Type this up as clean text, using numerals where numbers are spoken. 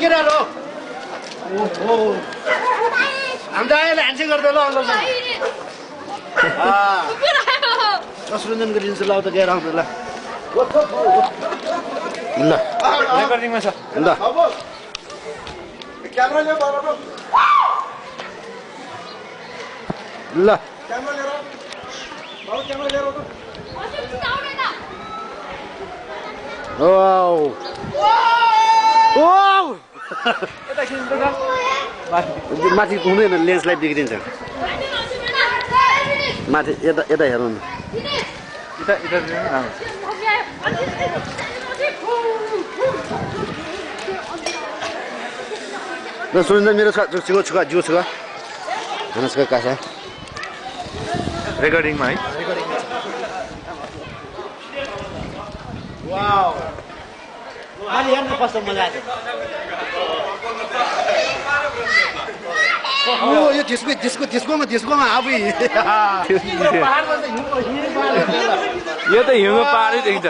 केटाहरु ओहो हाम्रो आइले ह्यान्डसेक गर्दै ल ल सुरञ्जनको लिन्छ ल त गएर आउँछ ल ल रेकर्डिङमा छ ल क्यामेरा ल्याऊ बाबा ल क्यामेरा लिएर बाबु क्यामेरा लिएर वाउ वाउ यता खिच्नु त माथि हुँदैन लेन्सलाई बिग्रिन्छ माथि यता यता हेर्नु न यता यता ल सुरञ्जन मेरो छुका जिउ छुका खाना छुका कासा रेकर्डिङमा है वाउ अनि हेर्नु कस्तो मजा आयो ओ यो त्यसकोमा आफै यो त हिउँको पहाडै देखिन्छ